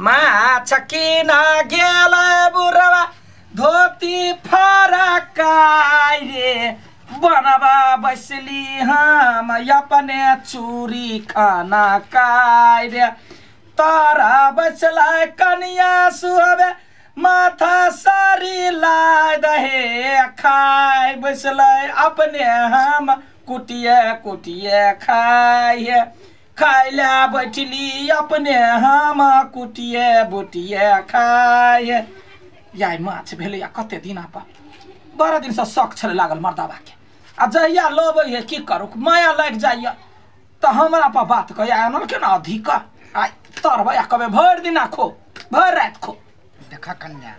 माछ किन गेल बुढ़वा धोती फरकाय रे बनवा बसली हम अपने चूरी खाना खाय रे तारा बसला कनिया सुहबे माथा सारी लाय दहे खाय बसलै अपने हम कुटिए कुटिए खाय खाय बैठली अपने हम कुटिए बुटिए खाय। याय माछ भेलै आ कते दिना पर 12 दिन से शौक छलै लागल मर्दाबा के आ जहिया लबै है की करू माया लागि जाइए तऽ हमरा पर बात कहिया आनल के ना अधिक आ तरबै आ कबे भरि दिन खो भरि राति खो। देखा कन्या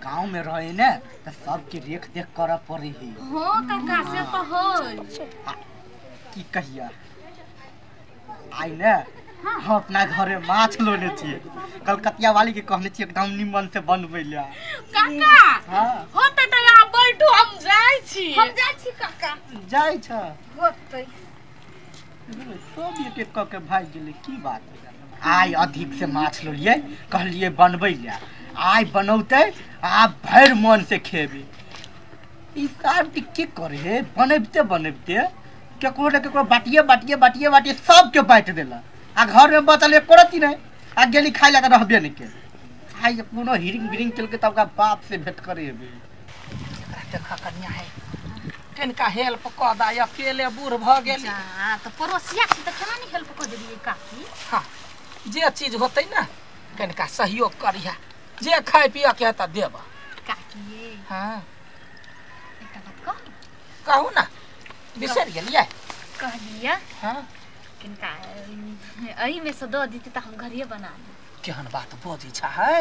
गांव में रहे ने त सबके रेख देख करऽ पड़े है। हां काका से त होय की कहिया आई ने हम अपना घरे माछ लोने छियै कलकतिया वाली के कहने छियै एकदम निमन से बनबै ले काका। हां होतै त यहाँ बैठू हम जाइ छी। हम जाइ छी काका। जाइ छ होतै सब एक एक क के भाग गेलै की बात। आइ अधिक से माछ लोलियै कहलियै बनबै ले आइ बनौतै आ भरि मन से खेबै। ई सार के करे है बनबिते बनबिते केकरो ने केकरो बाटिए बाटिए बाटिए बाटिए सबके बाँटि देलक आ घर में बचल एको रत्ती नहि आ गेली खाइ लए तऽ रहबे नहि केल। आइ कोनो हिरिंग बिरिंग केलकै तब ओकरा बाप से भेंट करे हेबै। देखा कन्या है कनिका हेल्प कऽ दा अकेले बूढ़ भऽ गेल तऽ पड़ोसिया छी तऽ केना नहि हेल्प कऽ देलियै काकी। हाँ जे चीज होतै ने कनिका सहयोग करिहा जे खाय पिय के तऽ देब काकी। हाँ एकटा बात कहू। कहू ना बिसरि गेलियै कहलियै। हाँ किनका एहिमे से दऽ देती तऽ हम घरे बना लेब। केहन बात बजै छै है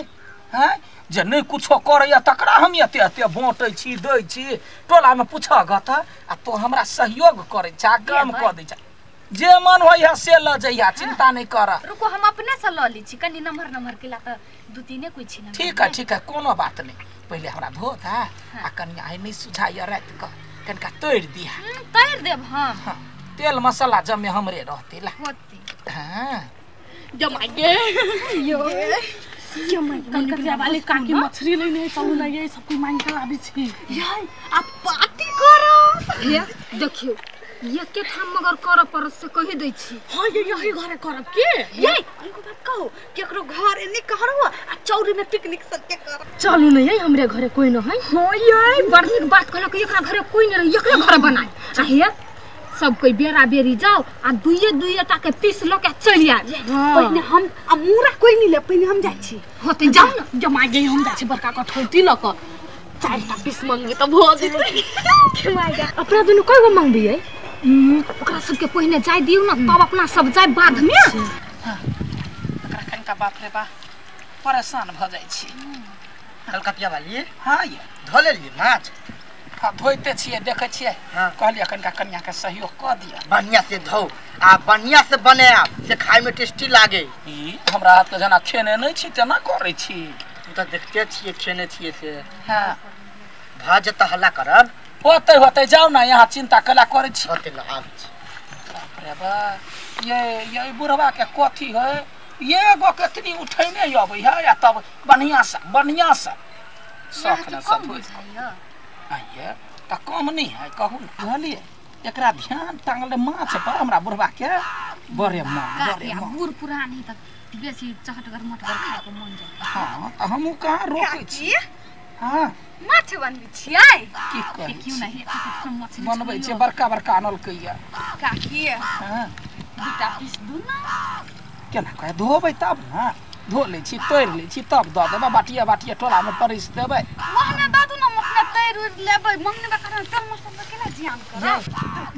हैं जे नहि कुछो करैया तकरा हम एते एते बाँटै छी दै छी टोलामे पूछऽ गत आ तो हमरा सहयोग करै छा काम कऽ दै छा जे मन होइया से लऽ जइहा चिंता नहि कर। रुको हम अपने से लऽ लै छी कनि नम्हर नम्हर केला तऽ दू तीने कोइ छी। ठीक है ठीक है कोनो बात नहि पहिले हमरा धोत है आ कनि आइ नहि सुझाइया राति कऽ कनिका तोड़ि दिहा। तोड़ि देब हम। हाँ तेल मसाला जमे हमरे रहतै ला होतै। हाँ जमाइए यो कलकतिया वाले काकी मछली लेने है चलू ना ये सब कोई मांग के लाबै छी यार आप पार्टी करो। ये देखियो एके ठाम मगर करऽ पड़त से कहि दै छी। हां ये यही घरे करब के ये इनको बात कहो केकरो घर एने करू आ चौरी में पिकनिक सब के करब। चलू न ये हमरे घरे कोई न है। हां ये बड़ नीक बात कहलक एकरा घरे कोई न रही एकरे घरे बनाए आ हे सब कोई बेरा बेरी जाओ आ दुइये दुइये टा के पीस ल के चलि आब। पहिने हम आ मुरा कोई नहीं ले पहिने हम जाइ छी। होतै जाउ न जमा गई हम जाइ छी बड़का कठौती ल क 4टा पीस मंगबे त भ जेतै। अपना दुनू कय गो मंगबियै ओकरा सबके पहिने जाय दियौ न तब अपना सब जाय बाद में। तकरा कनिका बाप रे बा परेशान भ जाइ छी। कलकतिया वाली। हाँ ये धो लेलियै माछ। हाँ धोइते छियै देखै छियै। कहलियै कनिका कनिया के सहयोग कऽ दिअ बढ़िया से धो आ बढ़िया से बनायब से खाय में टेस्टी लागे। ई हमरा हाथ के जेना खेने नहि छी तेना करै छी। तू तऽ देखते छियै खेने छियै से। हाँ भऽ जेतै हल्ला करब होतै होतै जाउ ने यहाँ चिंता कला करै छी। होतै न आबै छी। बाप रे बा ये बुढ़वा के कथी है ये गो केतनी उठैने अबै है या तब बढ़िया से शौख न सब होइ आइए तऽ कम नहीं है कहू ने बुझलियै एकरा ध्यान टांगले माछ पर हमरा बुढ़वा के बड़े मन बड़े मन बूढ़ पुरान है तऽ बेसी चहटगर मटगर खाय के मन जाय। हाँ तऽ हमहूँ कहाँ रोकै छी। हाँ माछ बनबै छियै की करै देखियौ ने मछली बनबै छियै बड़का बड़का आनलकै या काकी। हाँ दूटा पीस दू ना केना कह धोबै तब ने धो लै छी तोड़ि लै छी तब दऽ देबै बाटिया बाटिया टोलामे परसि देबै। ओहने दऽ दू ने हम अपने तैर उरि लेबै मंगने कारण तेल मसाला केना जियान करब।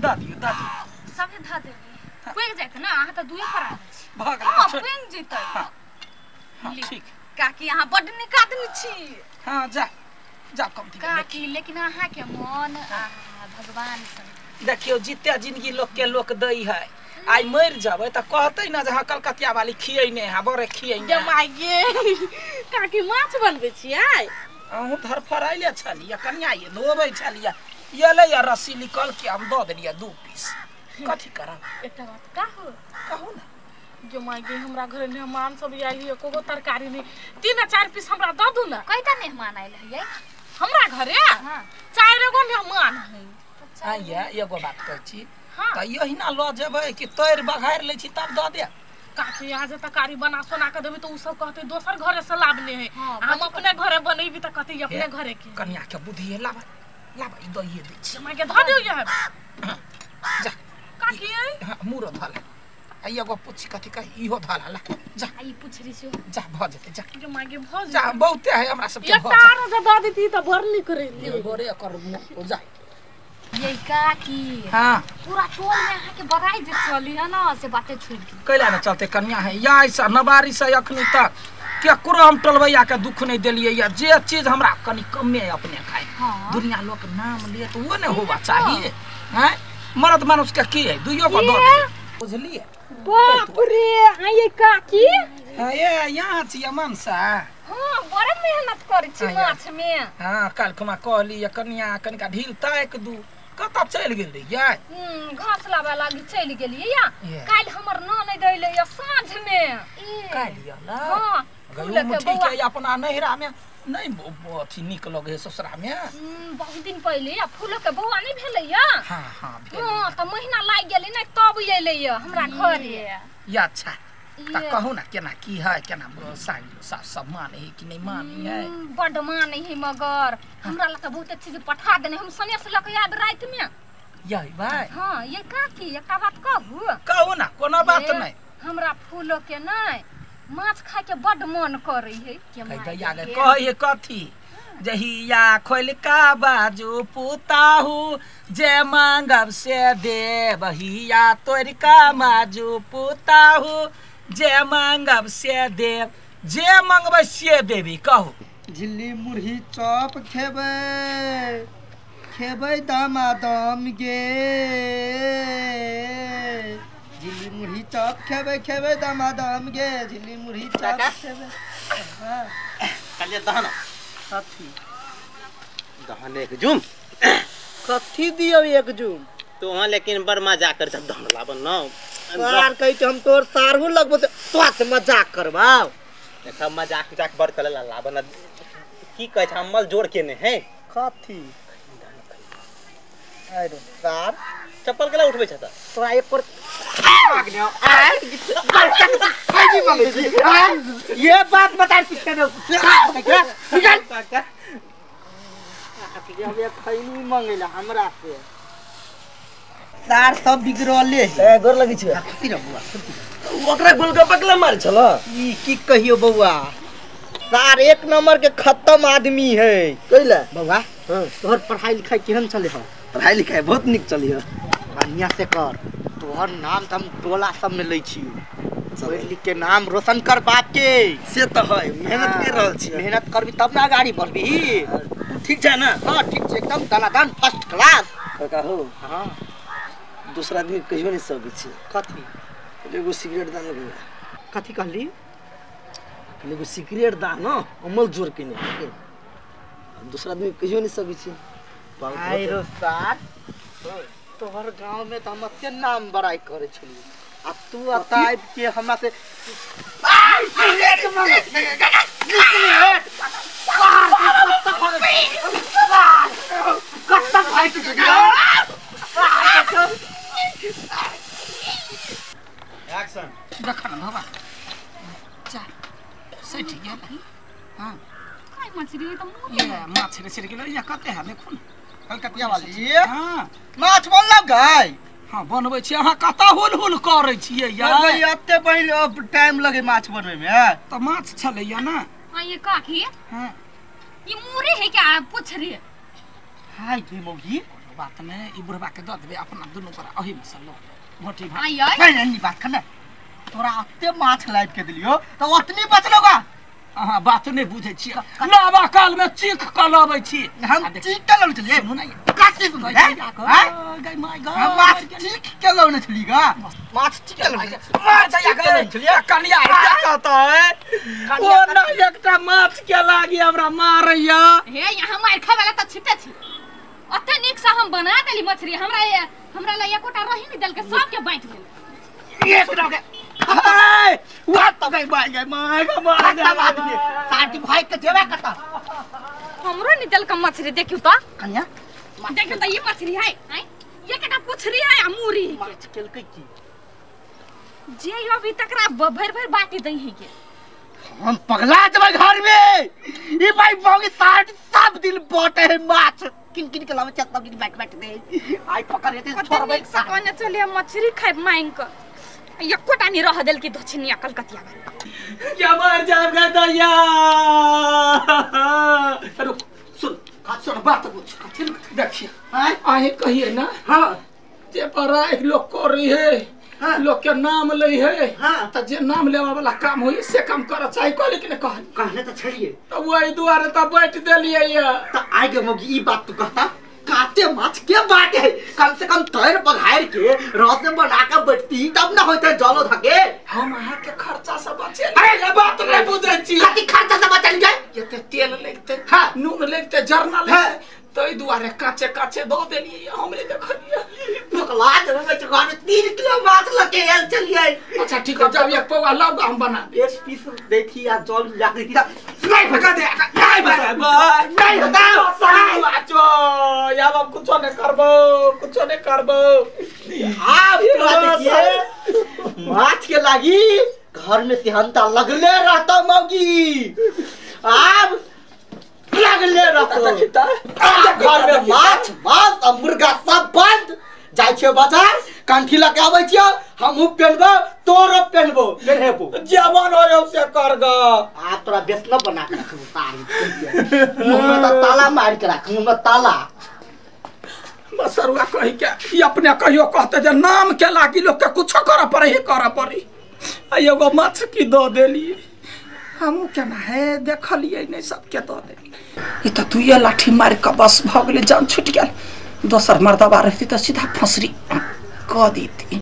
दऽ दियौ दऽ दियौ सबे धऽ देबै पैघ जायत ने अहाँ तऽ दुए पर आबै छी भऽ गेल। हां पैघ जेतै। हां हां ठीक काकी अहाँ बड्ड नीक आदमी छी। हां जा जा कम ठीक काकी लेकिन अहाँ के मन आ भगवान से देखियौ जिते जिंदगी लोक के लोक दै है आइ मरि जबै तऽ कहतै ने जे हाँ कलकतिया वाली खियैने है बड़े खियैने। जमाइए काकी माछ बनबै छियै। अहूँ धरफड़ाइले छलियै कनिया ये धोबै छलियै एलै या रस्सी निकल के हम दऽ देलियै 2 पीस कथी करब। एकटा बात कहू। कहू ना। जो माय गे हमरा घरे मेहमान सब आयल है एको गो तरकारी नहीं 3 आ 4 पीस हमरा दऽ दू ना। कइटा मेहमान आयल है हमरा घरे? हां 4 गो मेहमान है। आया एगो बात कहै छी त यहिना ल जेबै कि तोर बघारि लै छी तब दऽ दे। काकी आज तरकारी बना सोना के देबी तो उ सब कहते दोसर घरे से लाबने है, हम अपने घरे बनेबी त कहते अपने घरे के। कन्या के बुद्धि है लाबा लाबा ई दइए दै छी। माय के धऽ दियौ ये जा काकी। हां मुरो धल आ एगो पुछ कथि कह इहो धल ला जा आ ई पुछरी से जा भ जेतै जा। जो माय के भ जा बहुते है हमरा सब के भ जा। तार जे दऽ देती त भर नी करे गोरे कर जा ये काकी। हां पूरा टोल में अहाँ के बड़ाई जे चली है ना से बातें छोड़ दी कैला ना चलते कन्या है या ऐसा नबारी से अखनी तक केकरो हम टोलबैया के दुख नहीं देलिए या जे चीज हमरा कनी कमे अपने खाए। हाँ। दुनिया लोग नाम लिए तो वो नहीं होवा चाहिए हैं मर्द मानुष के की है दुइयो को दो बुझलिए। बाप रे आये काकी। हां ये यहाँ छी मनसा। हां बड़ा मेहनत करै छी माछ में। हां काल खुमा कहली कन्या कनिका ढील ताक दू कतऽ चलि गेल रहियै? घास लाबे लागी चलि गेलियै या काल्हि हमर ननैद अयलै या साँझ में। काल्हि अयलै? हां गयो मुठी के अपना नैहरा में नहीं अथी नीक लगे है ससुरा में। बहुत दिन पहिले या फूल के बौआ नहीं भेलै या। हां हां भेल। हां त महीना लागि गेलै नै तब अयलै या हमरा घरे। या अच्छा त कहू ना केना की है केना सास सब माने है कि नहीं माने है? बड माने है मगर हमरा लग बहुत चीज पठा देने हम सनेस लक आब रात में। यही भाई। हां ये काकी एकटा बात कहू? कहू ना कोनो बात नहीं। हमरा फूल के नहीं माछ खाय के बड मन करे है। दैया गे कहे कथी जहिया खोलका बाजू पुताहू जे मांगब से देब हिया तोरका बाजू पुताहू जे मांगब से देब जे मांगबै से देबी कहू। झिल्ली मुरही चॉप खेबै खेबै दमादम गे झिल्ली मुरही चॉप खेबै खेबै दमादम गे झिल्ली मुरही चॉप खेबै। हां कलिया दहन कथी दहन एक जुम कथी दियौ एक जुम तो वहां लेकिन बड़ मजाक कर सब दहन लाबन न सार कहै छै हम तोर सारहु लगबो से तोरा से मजाक करबाव। देखा मजाक उजाक बड़ करे ला लाबन की कहै छै अमल जोड़ के ने है कथी अरे सार चप्पल केला उठबै छ त तोरा एक पर ये बात बता पीछे न निकल निकल खैनी मंगेला हमरा से सार सब बिगड़ले है। गोर लगै छै खुशी रह बौआ ओकरा गोलगप्पा केला मारै छल ई की कहियो बौआ सार एक नंबर के खत्म आदमी है। कैला बौआ तोहर पढ़ाई लिखाई केहन चले हौ? पढ़ाई लिखाई बहुत नीक चली हौ। बढ़िया से कर तोहर नाम त हम टोला सब में लै छियौ पढ़ लिख के नाम रोशन कर बाप के। से त है मेहनत कर रहल छी। मेहनत करबी तब ना अगाड़ी बढ़बी। ठीक छै ना? हां ठीक छै एकदम दनादन फर्स्ट क्लास। काका हो हां दूसरा आदमी कहियो नहीं सकै छी। कथी? एगो सिगरेट दान लगे। कथी कहली? एगो सिगरेट दान अमल जोर के नहीं दूसरा आदमी कहियो नहीं सकै छी। आइ रो सार तोहर गांव में त हम अते नाम बड़ाई करे छली आ तू अता आबि के हमरा से सिगरेट मांगे सिगरेट कत्ता भाई तू एक्शन देखा ना बाबा जा सठि गेल। हां काय मछली त मुंह ये माछ रे सठि गेल या कते है देखू न कलकतिया वाली। हां माछ बनलौ गै? हां बनबै छी। अहाँ कतऽ हुल हुल करै छियै यार? एते पहिले टाइम लगे माछ बनबै में त माछ छलैया ना। हां ये काकी। हां ये मुरे है क्या पुछरी? हाय गे मौगी बात नै ई बुढ़बा के द देबै अपना दुनू पर अही में से लो मोटी भात। आई आई नहीं नहीं बात करना तोरा अते माछ लाइब के दिलियो त ओतनी बचलो गा। अहाँ बात नै बुझै छी लाबा काल में चीख क लबै छी। हम चीख के लबै छलियै। सुनू ना काकी सुनू गै my गै हम माछ चीख के लबै छली गा माछ चीख के लबै मार दैया गै कनिया क्या कहता है ओ ना एकटा माछ के लागी हमरा मारैया। हे यहाँ मार खाय वाला त छिते छी अते नीक से हम बना देली मछली हमरा हमरा ला एकोटा रही नहीं देलके सबके बांट गेल। एक ना के हाय वा त गई मार गई मार मार आदमी साटी भाई के जेबे कता हमरो नि देल का मछली देखियो त कन्या देखियो त ई मछली है हैं ये केटा पुछरी है आ मुरी माछ केलकै की जे अभी तकरा भर भर बाटी दई है के हम पगला जब घर में ई भाई मौगी 60 सब दिन बाटे है माछ किन किन के लावे छ सब दिन बैठ बैठ दे आई पकड़ लेते छोड़बे कने चलिए मछली खाइ मांग के एकोटा नहीं रह देल की दक्षिणी कलकतिया क्या मर जाब गे दैया रुक सुन सुन बात पूछ देखिए आहे कहिए ना हां जे पर एक लोग करी है हाँ। लोग के नाम ले है हाँ। त जे नाम लेवा वाला काम होई से काम कर चाहे कहले कि न कहले कहले त छड़िए त वही दुआरे त बैठ देलिए ये त आइ के मौगी ई बात तू कहता काटे माछ के बाटे है कम से कम तैर बघार के रस में बना के बैठती तब ना होते जलो धके हम अहाँ के खर्चा से बचे अरे ये बात नहीं बुझै छी कथि खर्चा से बचल जाए एते तेल लगते हां नून लगते जरना लगते तई दुआरे काचे काचे दो देलिए हमरे देखलिए पकला देबे बच्चे घर में 3 किलो माछ लके आयल चलिए अच्छा ठीक है जब एक पौवा लाओ हम बना एक पीस देखी आ जल मिला के नहीं भगा दे नहीं भगा नहीं होता आचो यार हम कुछो नहीं करबो कुछो नहीं करबो आप देखिए माछ के लागी घर में सिहंता लगले रहता मौगी आप लगले रहता घर में माछ मांस आ मुर्गा सब बंद जाय छियो बाजार कंठी लके आबै छियो हमहु पेनबो तोरो पेनबो पेनहेबो जवन हो से कर ग आ तोरा बेसना बना के रखबो सारी मुंह में त ताला मार के राख मुंह में ताला बसरुआ कहि के ई अपने कहियो कहते जे नाम के लागी लोग के कुछो कर पड़े ही कर पड़ी आ एगो माछ की दो देली हमहु केना है देखलिए नहीं सबके दो देली ई त दुइये लाठी मार के बस भ गेलै जान छूट गेल दोसर मर्दबा रहती त सीधा फंसरी क देती।